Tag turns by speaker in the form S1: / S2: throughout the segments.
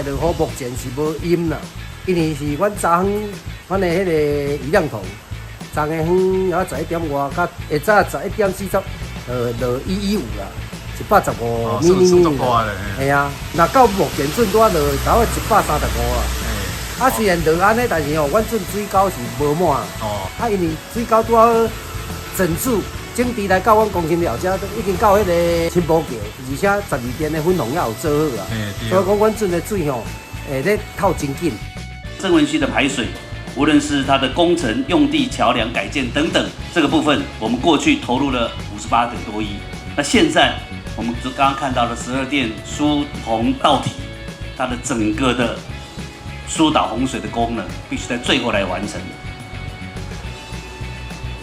S1: 來落雨目前是無淹啦，因為是阮昨昏阮的彼個雨量圖，昨昏仔11點外，佮下早11點40，落115啦，115 咪咪。係啊，若到目前準拄仔落差不多135啦。啊，雖然落按呢，但是吼，阮準水溝是無滿。啊，因為水溝拄好整治整治來到阮公新寮遮，已經到彼個新埔橋，而且12店的分洪也有做好啊。所以講，阮準的水吼，會咧透真緊。
S2: 曾文溪的排水，無論是它的工程用地、橋梁改建等等，這個部分，我們過去投入了58個多億。那現在我們剛剛看到了12店疏洪道堤，它的整個的疏導洪水的功能，必須在最後來完成。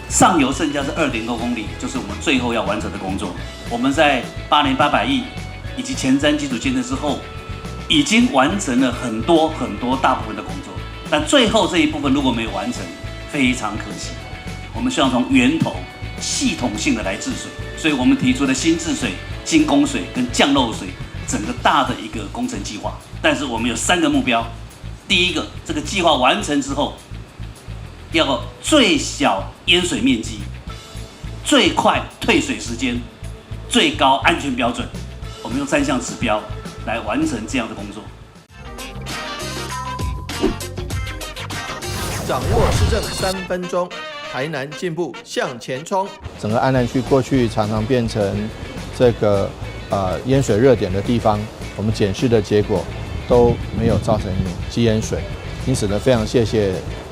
S2: 上游剩下是2點多公里，就是我們最後要完成的工作。我們在8年800億以及前瞻基礎建設之後，已經完成了很多很多大部分的工作，但最後這一部分如果沒有完成，非常可惜。我們希望從源頭系統性的來治水，所以我們提出了新治水、新供水跟降漏水整個大的一個工程計劃。但是我們有三個目標：第一個，這個計劃完成之後，要最小淹水面積、最快退水時間、最高安全標準。我們用三項指標來完成這樣的工作。
S3: 掌握市政3分鐘，台南進步向前衝。
S4: 整個安南區過去常常變成這個淹水熱點的地方，我們檢視的結果都沒有造成積淹水，因此呢，非常謝謝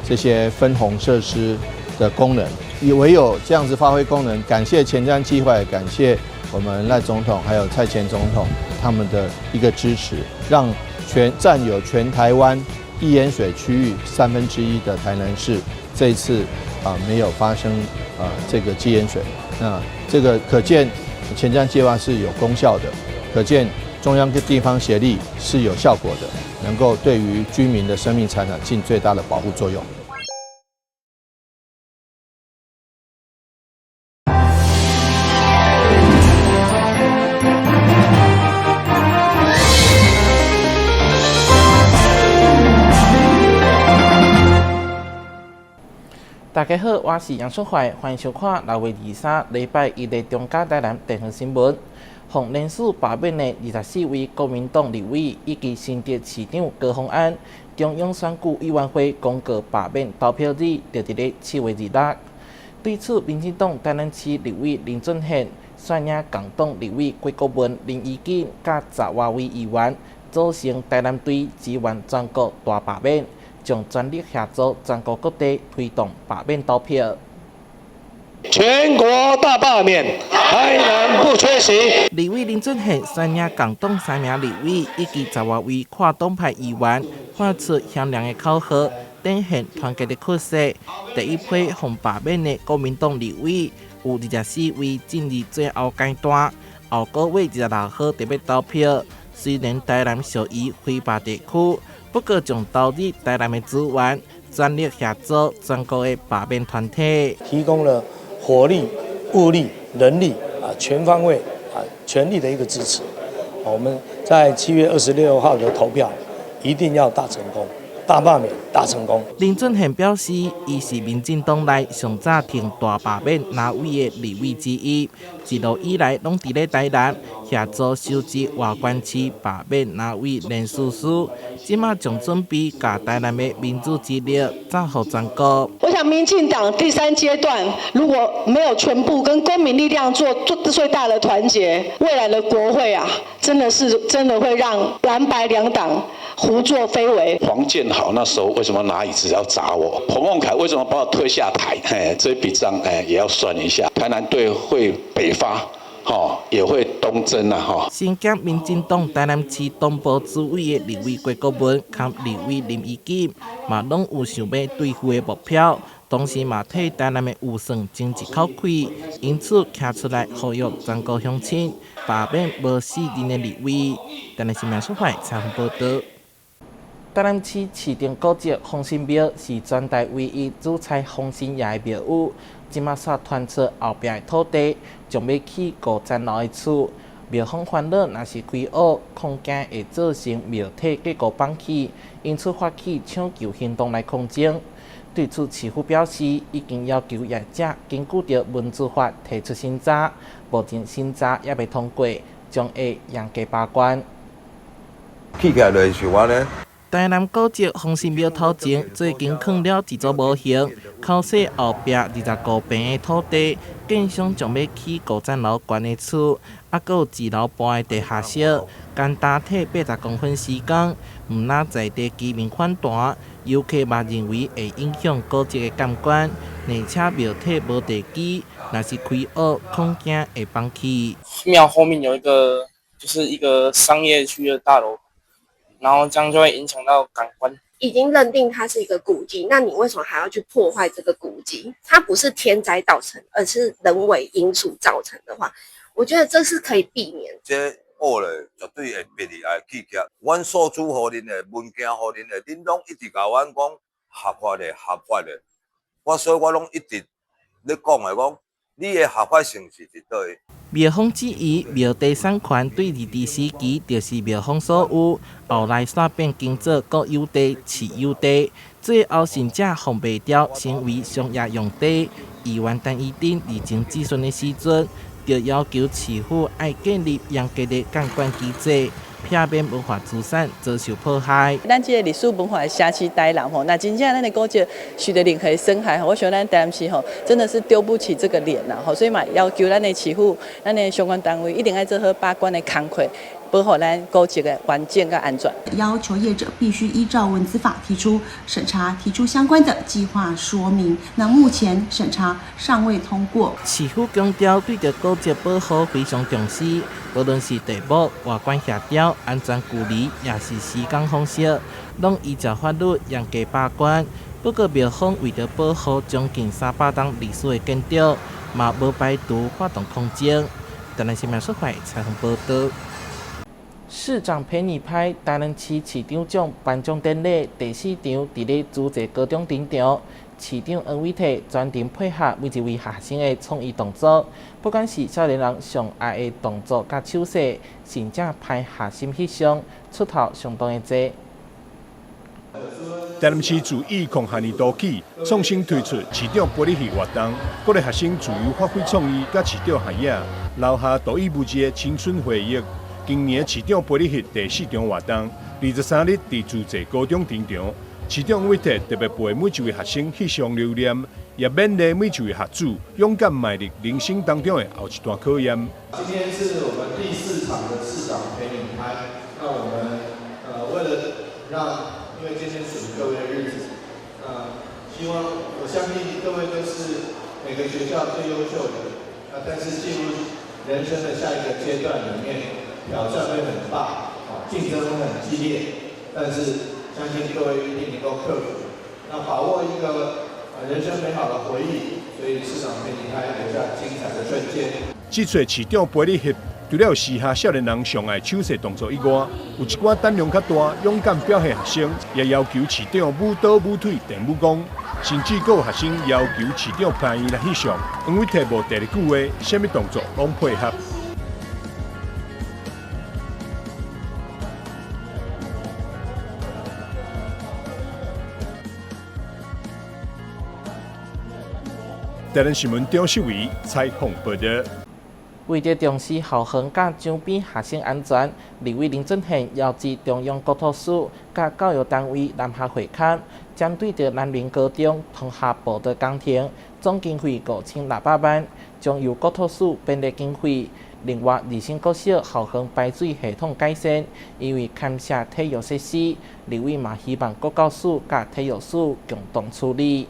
S4: 這些分洪設施的功能，也唯有這樣子發揮功能。感謝前瞻計劃，感謝我們賴總統還有蔡前總統他們的一個支持，讓全佔有全台灣易淹水區域1/3的台南市，這一次啊沒有發生這個積淹水。那這個可見前瞻計劃是有功效的，可見中央跟地方協力是有效果的，能夠對於居民的生命財產盡最大的保護作用。
S5: 大家好，我是楊淑懷，歡迎收看6月23禮拜一的中嘉台南電視新聞。予連續罷免的24位國民黨立委以及新竹市長高虹安，中央選舉委員會公告罷免投票日就佇咧7月26。對此，民進黨台南市立委林俊憲率領共黨立委郭國文、林宜瑾佮十外位議員組成台南隊支援全國大罷免，將全力協助全國各地推動罷免投票。
S6: 全國大罷免，台南不缺席。
S5: 立委林俊憲率領共黨三名立委以及十外位跨黨派議員，喊出響亮的口號，展現團結的氣勢。第一批予罷免的國民黨立委有24位進入最後階段，後個月26號就欲投票。雖然台南屬於非罷地區，不過將投入台南的資源，全力協助全國的罷免團體，
S6: 提供了火力、物力、人力啊，全方位啊，全力的一個支持。我們在7月26號的投票一定要大成功，大罷免，大成功。
S5: 林俊憲表示，伊是民進黨內上早挺大罷免藍委的立委之一，一路以來攏佇咧台南協助收集外縣市罷免藍委聯署書，這馬正準備共台南的民主之力送予全國。
S7: 我想，民進黨第三階段如果沒有全部跟公民力量做最大的團結，未來的國會啊，真的是真的會讓藍白兩黨胡作非為。
S8: 黃健豪那時候為什麼拿椅子要砸我？彭孟凱為什麼把我推下台？嘿，這筆賬哎也要算一下。台南隊會北發，吼，也會東征啊，吼。
S5: 身兼民進黨台南市黨部主委的立委郭國文，佮立委林宜瑾，嘛攏有想欲對付的目標，同時嘛替台南的預算爭一口氣，因此站出來呼籲全國鄉親罷免無信任的立委。台南新聞出發採訪報導。台南市市定古蹟風神廟是全台唯一主祭風神爺的廟宇，這馬煞傳出後壁的土地將欲起五層樓的厝，廟方煩惱，若是開挖，恐驚會造成廟體結構崩去，因此發起搶救行動來抗爭。對此，市府表示已經要求業者根據著文資法提出審查，目前審查猶未通過，將會嚴格把關。
S9: 起起來就是按呢。
S5: 台南古蹟風神廟頭前最近囥了一組模型，口細後壁25坪的土地，建商將欲起五層樓懸的厝，猶閣有一樓半的地下室，干焦提80公分時間，毋但在地居民反彈，遊客嘛認為會影響古蹟的感觀，而且廟體無地基，若是開挖，恐驚會崩去。
S10: 廟後面有一個，就是一個商業區的大樓。然後這樣就會影響到感官。
S11: 已經認定它是一個古蹟，那你為什麼還要去破壞這個古蹟？它不是天災造成，而是人為因素造成的話，我覺得這是可以避免。
S9: 這挖咧絕對會逼你愛去起。阮數據予恁的，文件予恁的，恁攏一直共阮講合法的，合法的。我所以我攏一直咧講的講，你的合法性是佇佗位？
S5: 廟方質疑廟地產權對日治時期就是廟方所有，後來煞變更做國有地、市有地，最後甚至予賣掉，成為商業用地。議員陳怡貞日前質詢的時陣，就要求市府愛建立嚴格的監管機制，避免文化資產遭受破壞。
S12: 咱這个歷史文化的城市台南吼，若真正咱的古蹟受著任何損害吼，我想咱台南市吼真的是丟不起這個臉啦吼，所以嘛要求咱的市府、咱的相關單位一定愛做好把關的工課，保護咱古蹟的完整佮安全。
S13: 要求業者必須依照文資法提出審查，提出相關的計劃說明。那目前審查尚未通過。
S5: 市府強調對著古蹟保護非常重視，無論是地目、外觀協調、安全距離，抑是施工方式，攏依照法律嚴格把關。不過廟方為著保護將近300棟歷史的建築，嘛無排除發動抗爭。台南新聞出發採訪報導。市長陪你拍，台南市市長獎頒獎典禮第四場佇咧諸濟高中登場，市長黃偉哲全程配合每一位學生的創意動作，不管是少年人上愛的動作佮手勢，甚至拍學生翕相，出頭相當的濟。
S14: 台南市自2002年度起，創新推出市長陪你翕活動，鼓勵學生自由發揮創意，佮市長合影，留下獨一無二的青春回憶。今年市長陪你翕第四場活動，23日佇諸濟高中登場。市長偉哲特別陪每一位學生翕相留念，也勉勵每一位學子勇敢邁入人生當中的後一段考驗。
S4: 今天是我們第四場的市長陪你拍，那我們為了讓，因為今天屬於各位的日子，希望我相信各位都是每個學校最優秀的，啊，但是進入人生的下一個階段裡面，挑戰會很大，啊，競爭會很激烈，但是相信各位一定能夠克服，那把握一個人生美好的回憶，所以市長陪你拍留下精彩的瞬間。
S14: 這次市長陪你翕，除了時下少年人上愛手勢動作以外，有一寡膽量較大、勇敢表現學生，也要求市長舞刀舞腿練武功，甚至閣有學生要求市長陪伊來翕相。黃偉哲無第二句話，啥物動作攏配合。台南新聞張秀偉採訪報導。
S5: 為著重視校園佮周邊學生安全，立委林俊憲邀集中央國土署佮教育單位南下會勘，針對著南寧高中通合步道工程，總經費5600萬，將由國土署編列經費。另外，二星國小校園排水系統改善，因為牽涉體育設施，立委嘛希望國教署佮體育署共同處理。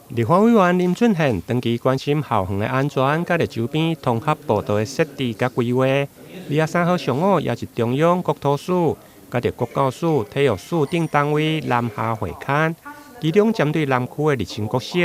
S15: 立法委員林俊憲長期關心校園的安全，佮周邊通合步道的設置佮規劃。23號上午，也是中央國土署、佮國教署、體育署等單位南下會勘，其中針對南區的日新國小，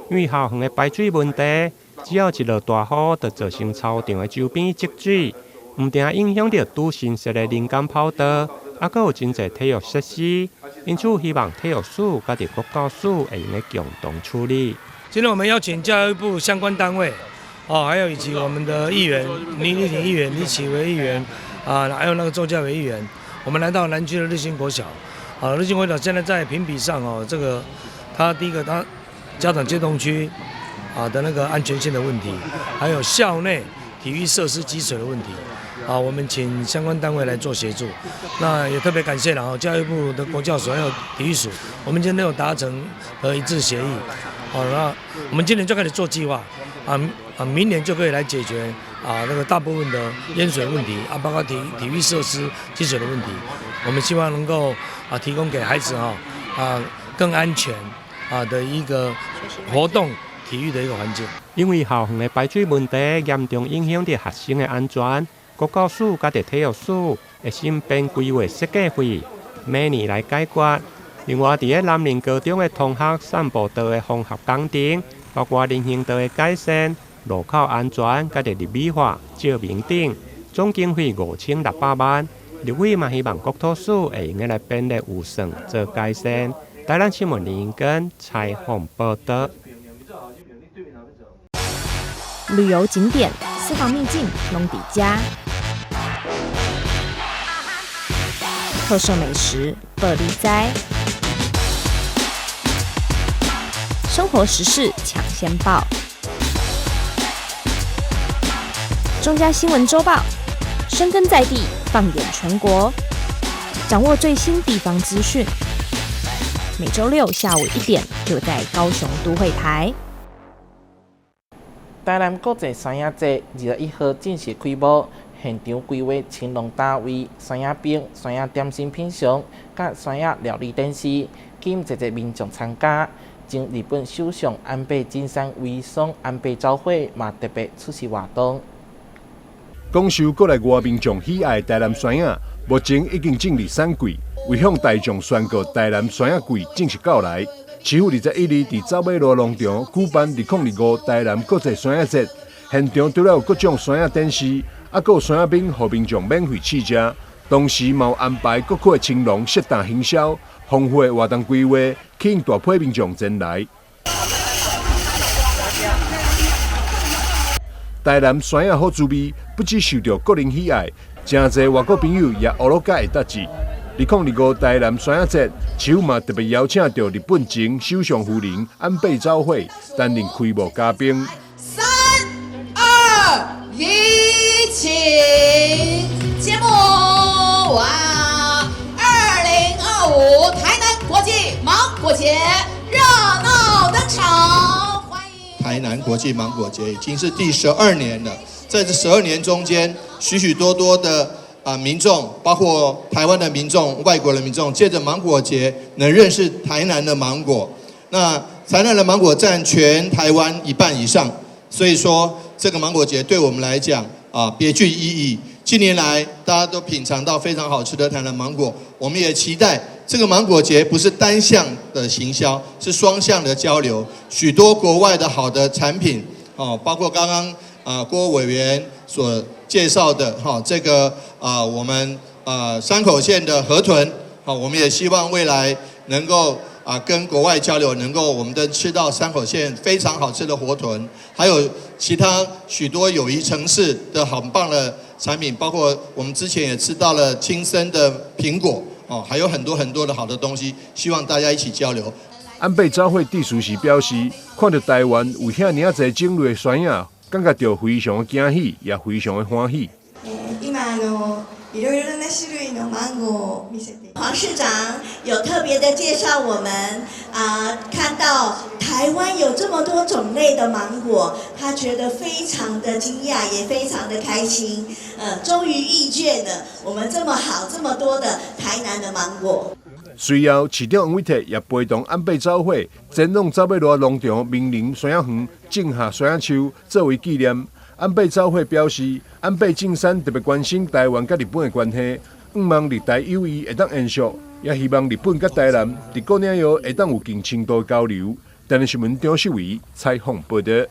S15: 因為校園的排水問題，只要一落大雨，就造成操場的周邊積水，毋但影響著拄新設的人工跑道，猶閣有真濟體育設施。因此，希望體育署佮國教署會用得共同處理。
S16: 今天我們邀請教育部相關單位，
S6: 哦，還有以及我們的議員林麗婷議員、李啟維議員，啊，還有那個周家偉議員，我們來到南區的日新國小，啊，日新國小現在在評比上哦，這個他第一個他家長接送區啊的那個安全性的問題，還有校內體育設施積水的問題，啊，我們請相關單位來做協助，那也特別感謝了哈教育部的國教署還有體育署，我們今天都有達成和一致協議，好，那我們今年就開始做計劃，啊啊，明年就可以來解決啊那個大部分的淹水問題啊，包括體育設施積水的問題，我們希望能夠啊提供給孩子哈啊更安全啊的一個活動體育的一個環境。
S15: 因為校園的排水問題嚴重影響著學生的安全，國教署佮體育署會新編規劃設計費，每年來解決。另外，佇咧南寧高中的同學散步道的縫合工程，包括人行道的改善、路口安全、佮著美化、照明等，總經費5600萬。立委嘛希望國土署會用得來編列預算做改善。台南新聞林根採訪報道。
S16: 旅遊景點、私房秘境攏佇遮，特色美食報你知，生活時事搶先報，中嘉新聞週報，深耕在地，放眼全國，掌握最新地方資訊。每週六下午1點，就在高雄都會台。
S5: 台南國際山仔節21號正式開幕，現場規劃青龍單位、山仔冰、山仔點心品嚐、佮山仔料理展示，吸引濟濟民眾參加。前日本首相安倍晉三遺孀安倍昭惠嘛特別出席活動。
S14: 廣受國內外民眾喜愛的台南山仔，目前已經進入產季，為向大眾宣告台南山仔季正式到來。市府21日佇走馬路農場舉辦2025台南國際山仔節，現場除了有各種山仔展示，猶閣有山仔冰予民眾免費試食，同時嘛有安排各區的青農設檔行銷，豐富的活動規劃，吸引大批民眾前來。台南山仔好滋味，不只受著國人喜愛，誠濟外國朋友也學落佮會得志。2025台南山仔節，市府嘛特別邀請著日本前首相夫人安倍昭惠擔任開幕嘉賓。
S17: 三、二、一，請揭幕！哇！2025台南國際芒果節熱鬧登場，歡迎！
S4: 台南國際芒果節已經是第12年了，在這十二年中間，許許多多的民眾，包括台灣的民眾、外國的民眾，借著芒果節能認識台南的芒果。那台南的芒果佔全台灣一半以上，所以說這個芒果節對我們來講啊，別具意義。近年來，大家都品嘗到非常好吃的台南芒果，我們也期待這個芒果節不是單向的行銷，是雙向的交流。許多國外的好的產品，哦，包括剛剛啊郭委員所介紹的哈，這個啊我們啊山口縣的河豚，好，我們也希望未來能夠啊跟國外交流，能夠我們的吃到山口縣非常好吃的河豚，還有其他許多友誼城市的很棒的產品，包括我們之前也吃到了青森的蘋果，哦，還有很多很多的好的東西，希望大家一起交流。
S14: 安倍昭惠致辭時表示，看著台灣有遐爾仔濟種類的山仔，感覺著非常的驚喜，也非常的歡喜。
S18: 今いろいろな種類のマンゴーを見せて。
S19: 黃市長有特別的介紹我們啊，看到台灣有這麼多種類的芒果，他覺得非常的驚訝，也非常的開心。終於遇見了我們這麼好、這麼多的台南的芒果。
S14: 隨後，市長黃偉哲也陪同安倍昭惠前往走馬路農場明仁山仔園種下山仔樹，作為紀念。安倍昭惠表示，安倍晉三特別關心台灣佮日本的關係，向望日台友誼會當延續，也希望日本佮台南佇各領域會當有更深度交流。台南新聞張秀維採訪報導。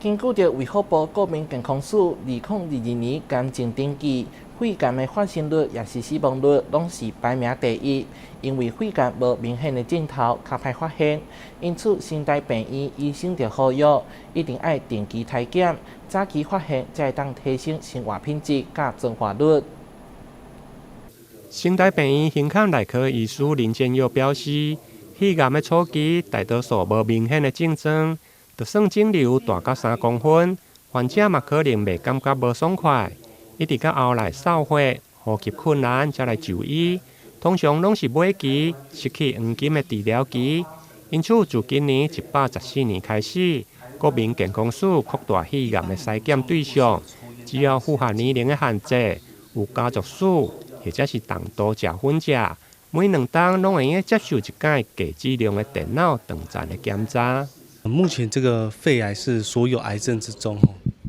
S5: 根據著衛福部國民健康署2022年癌症登記，肺癌的發生率抑是死亡率攏是排名第一。因為肺癌無明顯的症頭，較歹發現，因此成大病院醫生就呼籲，一定愛定期篩檢，早期發現才會當提升生活品質佮存活率。
S15: 成大病院胸腔內科醫師林建佑表示，肺癌的初期大多數無明顯的症狀。就算腫瘤大到3公分，患者嘛可能袂感覺無爽快，一直到後來嗽血、呼吸困難才來就醫。通常攏是尾期失去黃金的治療期。因此，自今年114年開始，國民健康署擴大肺癌的篩檢對象，只要符合年齡的限制，有家族史或者是重度食薰者，每2冬攏會用接受一擺低劑量的電腦斷層的檢查。
S20: 目前這個肺癌是所有癌症之中，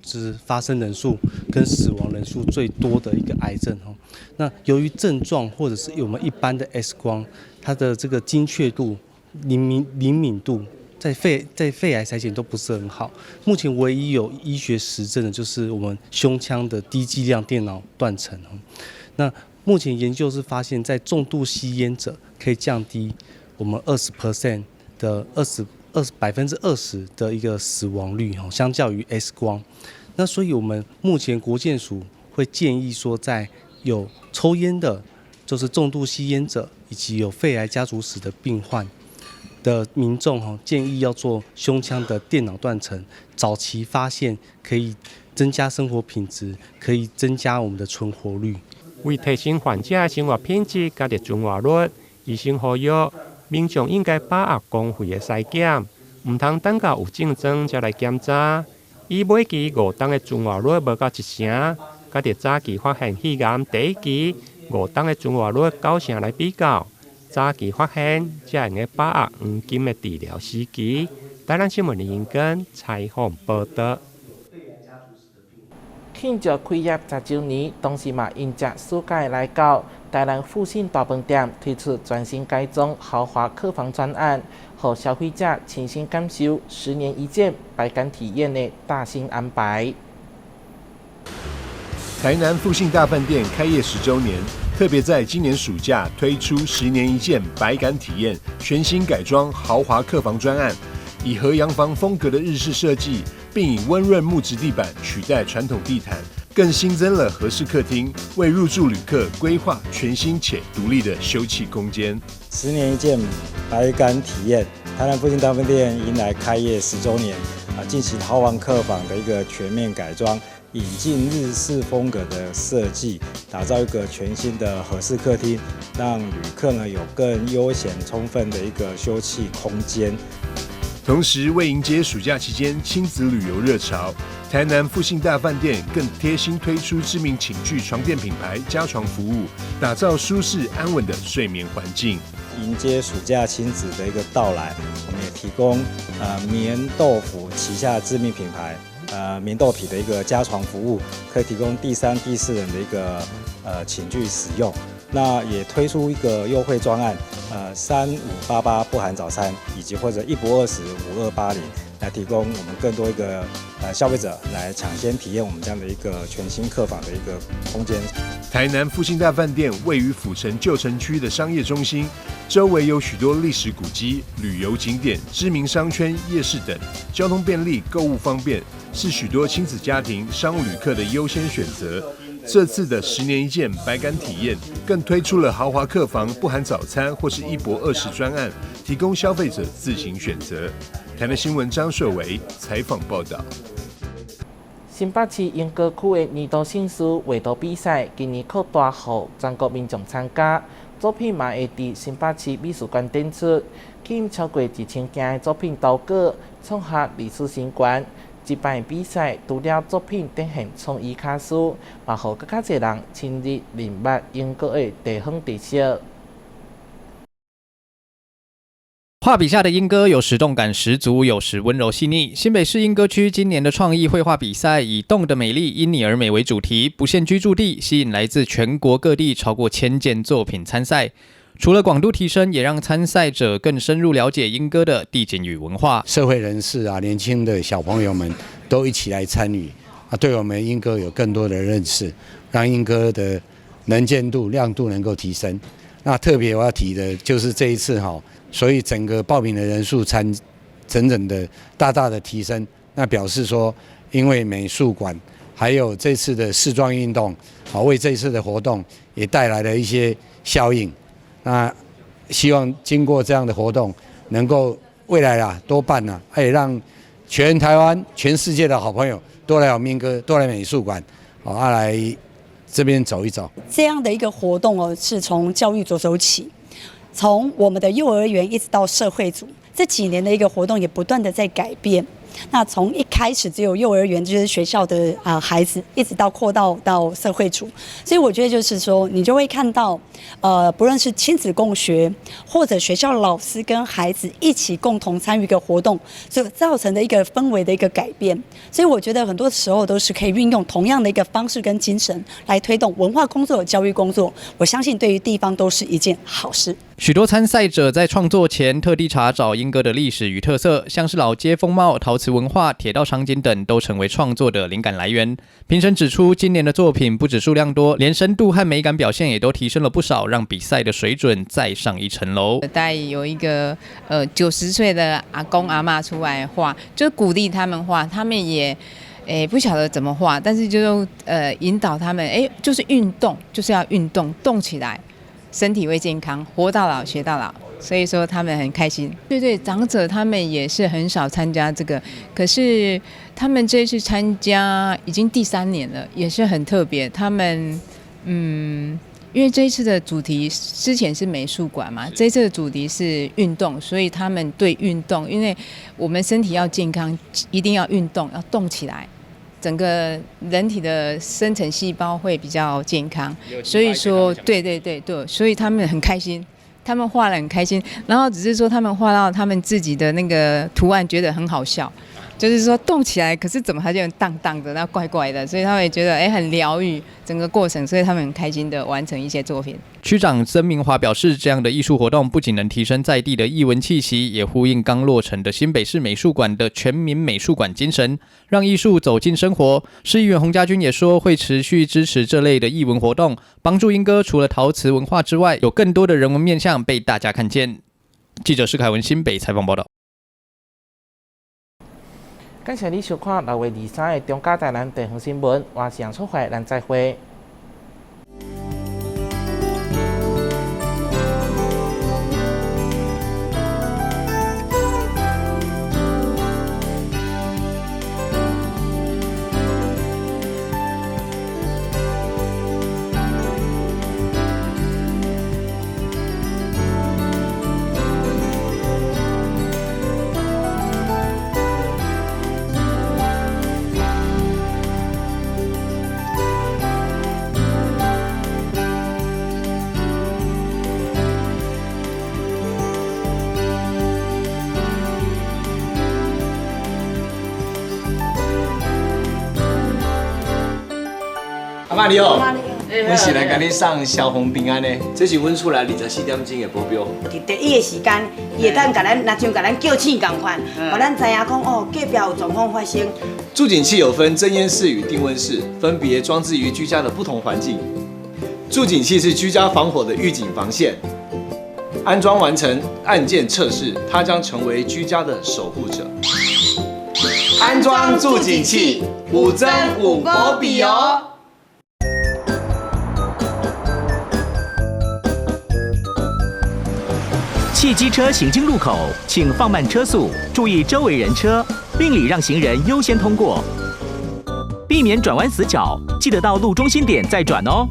S20: 是發生人數跟死亡人數最多的一個癌症。那由於症狀或者是我們一般的 X 光，它的這個精確度、靈敏度，在肺癌篩檢都不是很好。目前唯一有醫學實證的就是我們胸腔的低劑量電腦斷層。那目前研究是發現，在重度吸菸者可以降低我們20% 的二十。二20%的一個死亡率哦，相較於 X 光。那所以我們目前國健署會建議說，在有抽菸的，就是重度吸菸者以及有肺癌家族史的病患的民眾哈，建議要做胸腔的電腦斷層，早期發現可以增加生活品質，可以增加我們的存活率。
S15: 為提升患者的生活品質佮存活率，醫生呼籲民眾應該把握公費的篩檢，毋通等到有症狀才來檢查。以尾期5冬的存活率無到一成，佮佇早期發現肺癌第一期5冬的存活率9成來比較，早期發現才會用把握黃金的治療時機。台南新聞林英根採訪報道。
S5: 慶祝開業10週年，同時嘛迎接暑假來到，台南復興大飯店推出全新改裝豪華客房專案，予消費者親身感受十年一見、百感體驗的大新安排。
S14: 台南復興大飯店開業10週年，特別在今年暑假推出十年一見、百感體驗全新改裝豪華客房專案，以和洋房風格的日式設計，並以溫潤木質地板取代傳統地毯，更新增了和式客廳，為入住旅客規劃全新且獨立的休憩空間。
S21: 十年一見，百感體驗，台南復興大飯店迎來開業10週年，啊，進行豪華客房的一個全面改裝，引進日式風格的設計，打造一個全新的和式客廳，讓旅客呢有更悠閒充分的一個休憩空間。
S14: 同時，為迎接暑假期間親子旅遊熱潮，台南復興大飯店更貼心推出知名寢具床墊品牌加床服務，打造舒適安穩的睡眠環境。
S21: 迎接暑假親子的一個到來，我們也提供眠豆腐旗下知名品牌眠豆皮的一個加床服務，可以提供第三、第四人的一個寢具使用。那也推出一個優惠專案，3588不含早餐，以及或者一泊二食5280，來提供我們更多一個消費者來搶先體驗我們這樣的一個全新客房的一個空間。
S14: 台南復興大飯店位於府城舊城區的商業中心，周圍有許多歷史古蹟、旅遊景點、知名商圈、夜市等，交通便利，購物方便，是許多親子家庭、商務旅客的優先選擇。這次的十年一見百感體驗，更推出了豪華客房不含早餐或是一泊二食專案，提供消費者自行選擇。台南新聞張碩維採訪報道。
S5: 新北市鶯歌區的年度盛事畫圖比賽，今年擴大予全國民眾參加，作品嘛會佇新北市美術館展出，吸引超過1000件的作品投稿，創下歷史新高。這擺比賽除了作品展現創意巧思，嘛予閣較濟人深入認捌鶯歌的地方特色。
S22: 畫筆下的鶯歌，有時動感十足，有時溫柔細膩。新北市鶯歌區今年的創意繪畫比賽，以“動的美麗，因你而美”為主題，不限居住地，吸引來自全國各地超過千件作品參賽。除了廣度提升，也讓參賽者更深入了解鶯歌的地景與文化。
S23: 社會人士啊，年輕的小朋友們
S1: 都一起來參與，啊，對我們鶯歌有更多的認識，讓鶯歌的能見度、亮度能夠提升。那特別我要提的就是這一次哈，所以整個報名的人數參整整的大大的提升，那表示說，因為美術館還有這次的時裝運動，啊，為這次的活動也帶來了一些效應。那希望經過這樣的活動，能夠未來啊多辦啊，也讓全台灣、全世界的好朋友都來我們鶯歌，都來美術館，啊來這邊走一走。
S2: 這樣的一個活動哦，是從教育着手起，從我們的幼兒園一直到社會組，這幾年的一個活動也不斷的在改變。那從一開始只有幼兒園，就是學校的啊孩子，一直到擴到社會組，所以我覺得就是說，你就會看到，不論是親子共學，或者學校老師跟孩子一起共同參與一個活動，所以造成的一個氛圍的一個改變。所以我覺得很多時候都是可以運用同樣的一個方式跟精神來推動文化工作、教育工作。我相信對於地方都是一件好事。
S22: 許多參賽者在創作前特地查找鶯歌的歷史與特色，像是老街風貌、陶瓷文化、鐵道場景等，都成為創作的靈感來源。評審指出，今年的作品不止數量多，連深度和美感表現也都提升了不少，讓比賽的水準再上一層樓。
S23: 帶有一個90歲的阿公阿嬤出來畫，就鼓勵他們畫，他們也不曉得怎麼畫，但是就引導他們，就是運動，就是要運動，動起來。身體會健康，活到老學到老，所以說他們很開心。對對，長者他們也是很少參加這個，可是他們這次參加已經第3年了，也是很特別。他們因為這一次的主題之前是美術館嘛，這次的主題是運動，所以他們對運動，因為我們身體要健康，一定要運動，要動起來。整個人體的深層細胞會比較健康，所以說，對對對對，所以他們很開心，他們畫得很開心，然後只是說他們畫到他們自己的那個圖案，覺得很好笑，就是說動起來，可是怎麼它就蕩蕩的，那怪怪的，所以他們也覺得很療癒整個過程，所以他們很開心的完成一些作品。
S22: 區長曾明華表示，這樣的藝術活動不僅能提升在地的藝文氣息，也呼應剛落成的新北市美術館的全民美術館精神，讓藝術走進生活。市議員洪家軍也說，會持續支持這類的藝文活動，幫助鶯歌除了陶瓷文化之外，有更多的人文面向被大家看見。記者施凱文新北採訪報道。
S5: 感謝你收看6月23的中嘉台南地方新聞，我是楊楚懷，咱再會。
S24: 阿媽你好，阮是來共你送消防平安的，這是阮厝內24點鐘的保鏢。
S25: 佇第一个時間，伊會當共咱，若像共咱叫醒仝款，予咱知影講哦，隔壁有狀況發生。
S24: 住警器有分偵煙室與定溫室，分別裝置於居家的不同環境。住警器是居家防火的預警防線，安裝完成按鍵測試，它將成為居家的守護者。安裝住警器，五針五保庇哦。
S26: 汽機車行經路口，請放慢車速，注意周圍人車，並禮讓行人優先通過，避免轉彎死角，記得到路中心點再轉哦。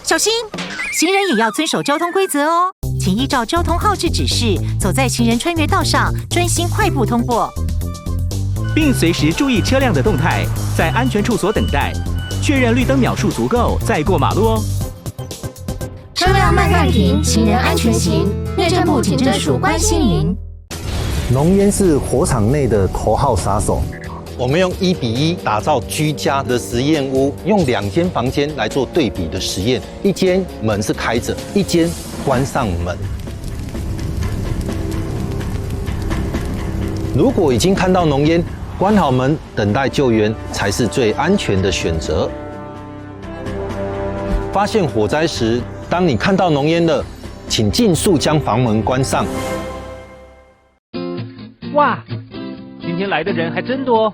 S27: 小心，行人也要遵守交通規則哦，請依照交通號誌指示，走在行人穿越道上，專心快步通過，
S26: 並隨時注意車輛的動態，在安全處所等待，確認綠燈秒數足夠再過馬路哦。
S16: 車輛慢慢停，行人安全行。內政部警政署關心您。
S28: 濃煙是火場內的頭號殺手。我們用1比1打造居家的實驗屋，用2間房間來做對比的實驗，一間門是開著，一間關上門。如果已经看到浓烟，关好门等待救援才是最安全的选择。发现火灾时，当你看到浓烟了，请尽速将房门关上。
S3: 哇，今天来的人还真多！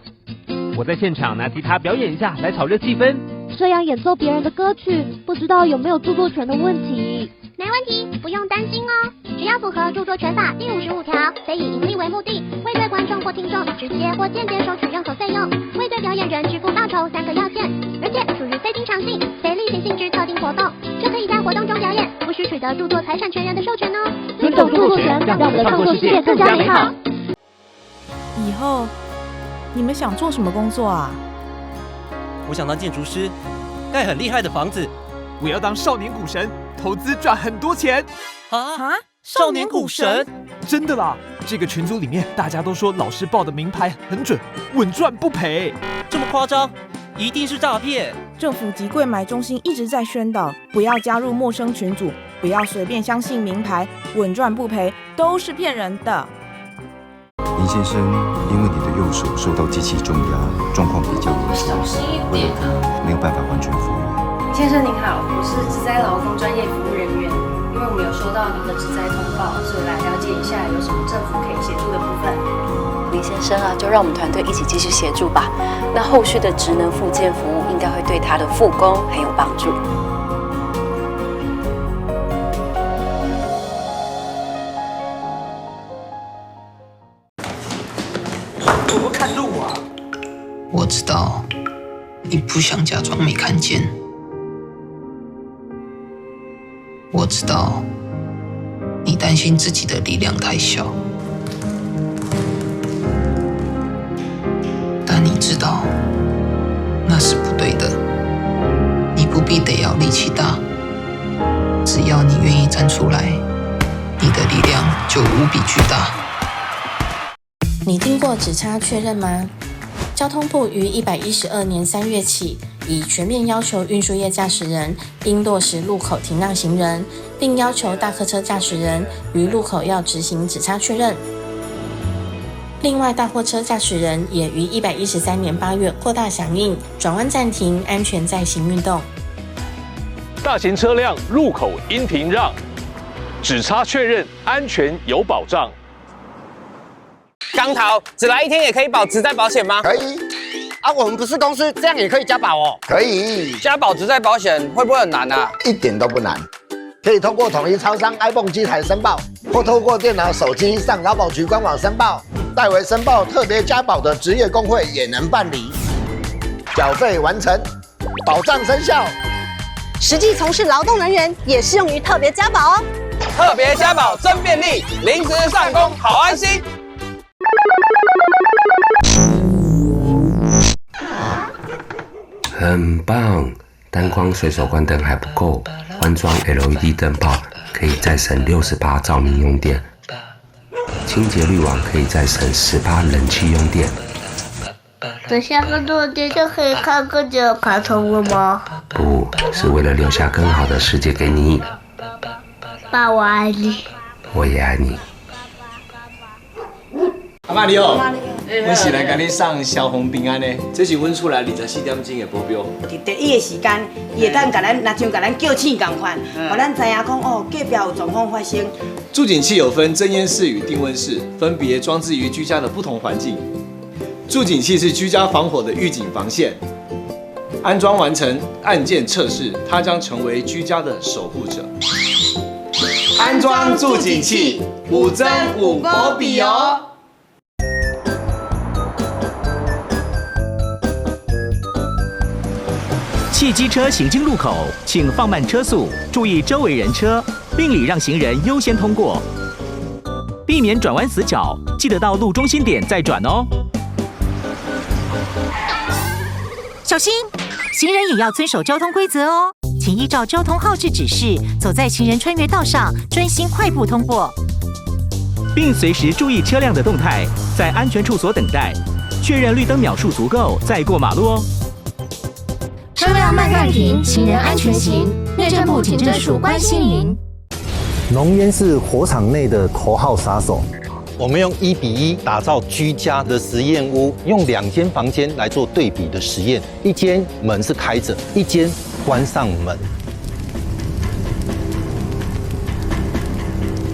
S3: 我在现场拿吉他表演一下，来炒热气氛。
S7: 这样演奏别人的歌曲，不知道有没有著作权的问题？
S8: 没问题，不用担心哦。只要符合著作权法第55条，非以盈利为目的，未对观众或听众直接或间接收取任何费用，未对表演人支付报酬三个要件，而且属于非经常性、非例行性质特定活动，就可以在活动中表演，无需取得著作财产权人的授权哦。
S7: 尊重著作权，让我们的创作世界更加美好。
S9: 以后你们想做什么工作啊？
S10: 我想当建筑师，盖很厉害的房子。
S11: 我要当少年股神，投资赚很多钱。
S10: 啊！少年股神？
S11: 真的啦！这个群组里面大家都说老师报的明牌很准，稳赚不赔。
S10: 这么夸张？一定是诈骗！
S9: 政府及柜买中心一直在宣导，不要加入陌生群组，不要随便相信明牌，稳赚不赔都是骗人的。
S12: 林先生，因为你的右手受到机器重压，状况比较严重，为了可能没有办法完全复原。
S13: 先生您好，我是职灾劳工专业服务人员，因为我们有收到您的职灾通报，所以来了解一下有什么政府可以协助的部分。
S29: 林先生啊，就让我们团队一起继续协助吧。那后续的职能复健服务应该会对他的复工很有帮助。
S11: 我不看路啊！
S30: 我知道你不想假装没看见，我知道你担心自己的力量太小，但你知道那是不对的。你不必得要力气大，只要你愿意站出来，你的力量就无比巨大。
S31: 你听过指差确认吗？交通部于112年3月起，已全面要求运输业驾驶人应落实路口停让行人，并要求大客车驾驶人于路口要执行指差确认。另外，大货车驾驶人也于113年8月扩大响应转弯暂停、安全再行运动。
S32: 大型车辆路口应停让，指差确认安全有保障。
S33: 钢头只来一天也可以保职灾保险吗？
S34: 可以。
S33: 啊，我们不是公司，这样也可以加保哦。
S34: 可以。
S33: 加保职灾保险会不会很难啊？
S34: 一点都不难，可以通过统一超商 iPhone 机台申报，或透过电脑、手机上劳保局官网申报。代为申报特别加保的职业工会也能办理。缴费完成，保障生效。
S35: 实际从事劳动人员也适用于特别加保哦。
S33: 特别加保真便利，临时上工好安心。
S36: 很棒，单光随手关灯还不够，换装 LED 灯泡可以再省60%照明用电，清洁滤网可以再省10%冷气用电。
S37: 等下更多的电就可以看更久的卡通了吗？
S36: 不是为了留下更好的世界给你。
S37: 爸，我爱你。
S36: 我也爱你。
S24: 阿嬷你好，阮是来共你送消防平安的，这是阮厝内24点钟的保镖。
S25: 伫第一个时间，伊会当共咱，若像共咱叫醒仝款，予咱知影讲哦，隔壁有状况发生。
S24: 住警器有分侦烟室与定温室，分别装置于居家的不同环境。住警器是居家防火的预警防线，安装完成按键测试，它将成为居家的守护者。安装住警器，有增有保庇哦。
S26: 汽机车行经路口，请放慢车速，注意周围人车，并礼让行人优先通过，避免转弯死角，记得到路中心点再转哦。
S27: 小心，行人也要遵守交通规则哦，请依照交通号志指示，走在行人穿越道上，专心快步通过，
S26: 并随时注意车辆的动态，在安全处所等待，确认绿灯秒数足够再过马路哦。
S16: 车辆慢慢停，行人安全行。内政部警政署关心您。
S28: 浓烟是火场内的头号杀手。我們用1比1打造居家的實驗屋，用兩間房間來做對比的實驗，一間門是開著，一間關上門。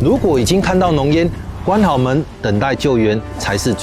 S28: 如果已經看到濃煙，關好門等待救援才是最。